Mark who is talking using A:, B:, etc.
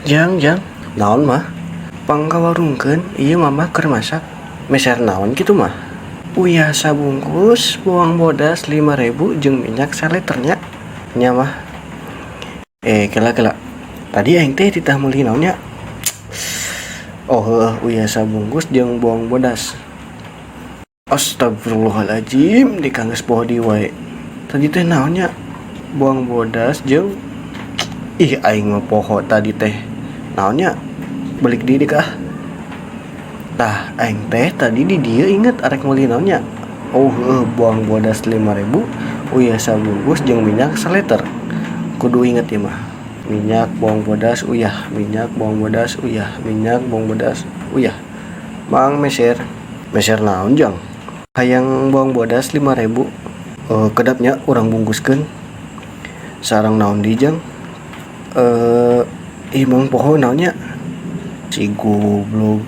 A: Jang, jang, naon, Mah? Pang kawarungkeun, ieu Mama keur masak. Meser naon kitu, Mah? Uyah sabungkus, bawang bodas 5000 jeung minyak saliter nya. Nya, Mah. Eh, kela kela. Tadi aing teh titah meuli naon nya? Oh, heueuh, uyah sabungkus jeung bawang bodas. Astagfirullahaladzim, di geus poho deui wae. Tadi teh naon nya? Bawang bodas jeung, ih, aing mah poho tadi teh. Naon nya? Balik deui dek ah. Tah, aing teh tadi di dieu inget arek meuli naon nya? Oh, heueuh, bawang bodas 5000, uyah sabungkus jeung minyak saliter. Kudu inget ieu mah. Minyak, bawang bodas, uyah, minyak, bawang bodas, uyah, minyak, bawang bodas, uyah. Mang, meser. Meser naon, Jang? Hayang bawang bodas 5000. Eh, kedap nya, urang bungkuskeun. Sareng naon deui, Jang? Eh, ih, mang poho naon nya? Si goblok.